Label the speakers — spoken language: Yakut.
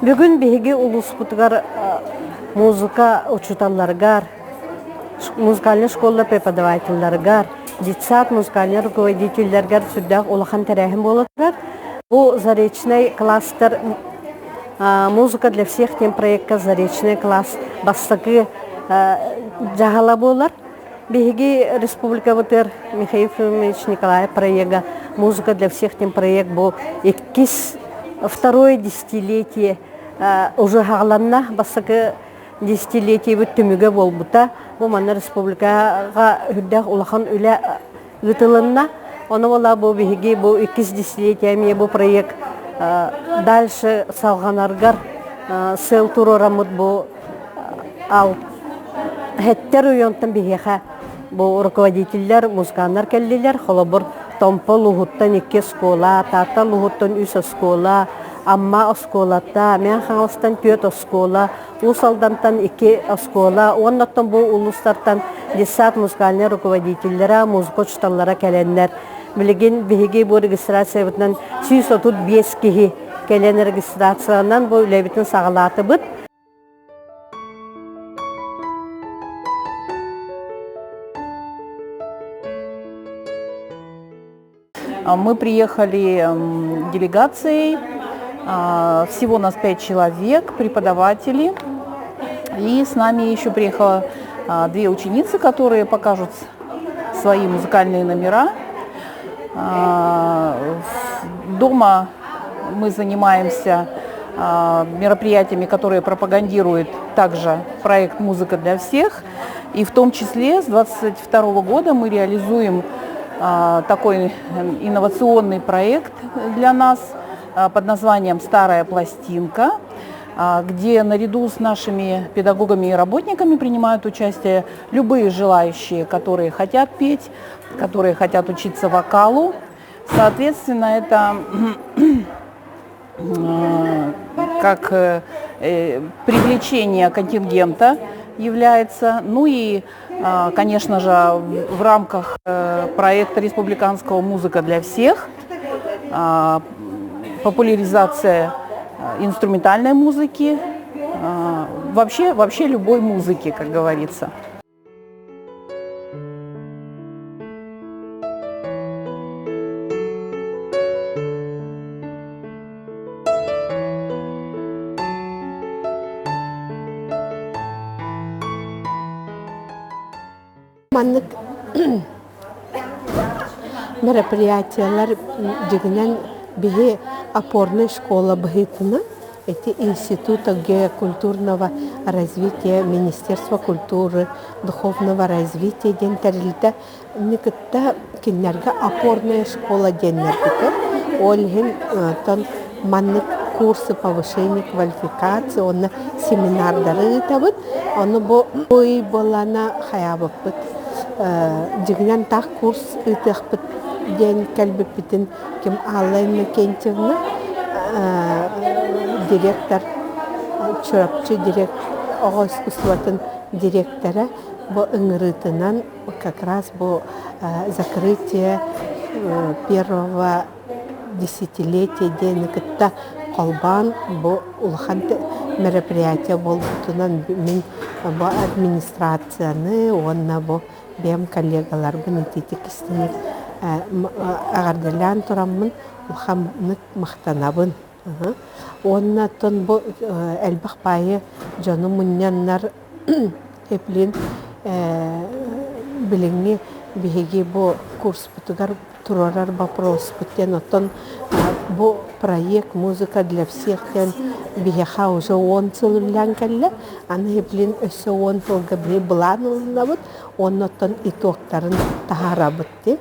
Speaker 1: Бүгүн биһиги улууспутугар музыка учууталларыгар, музыкальнай школа преподавателларыгар, детсад музыкальнай руководителлэргэр сүрдээх улахан тэрээһин буола турар. Бу Заречный кластер «Музыка для всех» диэн проекка Заречный класс бастакы дьаһала буолар. Биһиги республикабытыгар Михаил Ефимович Николаев проега «Музыка для всех» диэн проект бу иккис второе десятилетие уже хаҕаланна. Бастакы десятилетиебит түмүгэ буолбута. Бу манна республикаҕа үрдээх улахан үлэ ыытылынна. Ону буола бу биһиги бу иккис десятилетие эмиэ бу проект дальше салҕанаргар сыал туруораммыт бу ал Хэттэр уйонтон биһиэхэ бу руководителлэр, музыканнар кэллилэр. Холобур, Томпо улууһуттан икки оскуола, Таатта улууһуттан үс оскуола, Амма оскуолата, Мэҥэ Хаҥаластан түөрт оскуола, Уус Алдантан икки оскуола уонна оттон бу улуустартан детсад музыкальнай руководителлэрэ, музыка учууталлара кэлэннэр билигин биһиги бу регистрациябытынан 135 киһи кэлэн регистрациянан бу үлэбитин саҕалаатыбыт.
Speaker 2: Мы приехали делегацией, всего нас пять человек, преподаватели. И с нами еще приехало две ученицы, которые покажут свои музыкальные номера. Дома мы занимаемся мероприятиями, которые пропагандирует также проект «Музыка для всех». И в том числе с 2022 года мы реализуем такой инновационный проект для нас под названием «Старая пластинка», где наряду с нашими педагогами и работниками принимают участие любые желающие, которые хотят петь, которые хотят учиться вокалу. Соответственно, это как э, э, привлечение контингента является. Ну и, конечно же, в рамках э, проекта республиканского «Музыка для всех» популяризация инструментальной музыки, вообще, вообще любой музыки, как говорится.
Speaker 3: Маннык мероприятиелар дьиҥинэн биһи опорнай школа быһыытынан Эти Института геокультурного развития Министерства культуры, духовного развития диэн тэрилтэ кытта кинилэргэ опорная школа диэннэрбитэ. Ол иһин оттон маннык курсы повышения квалификации уонна семинардары ыытабыт. Ону бу ый буоллаҕына хайаабыппыт дьиҥинэн таах курс ыытыахпыт диэн кэлбиппитин ким Алла Иннокентьевна директор Чурапчы оҕо искусствотын дириэктэрэ бу ыҥырыытынан как раз бу закрытие первого десятилетия диэни кытта холбоон бу улахан мероприятие буолбутунан мин бу администрацияны уонна бу бэйэм коллегаларбын итиитик истиҥник эҕэрдэлээн тураммын улаханнык махтанабын. Уонна оттон бу элбэх баайы дьону мунньаннар эплин билиҥҥи биһиги бу курспутугар туруорар вопроспут диэн оттон бу проект музыка для всех диэн биһиэхэ уже уон сыл үлэлээн кэллэ аны блин өссө уон сылга биһи былаан ылыннабыт уонна оттон итогтарын таһаарабыт дии.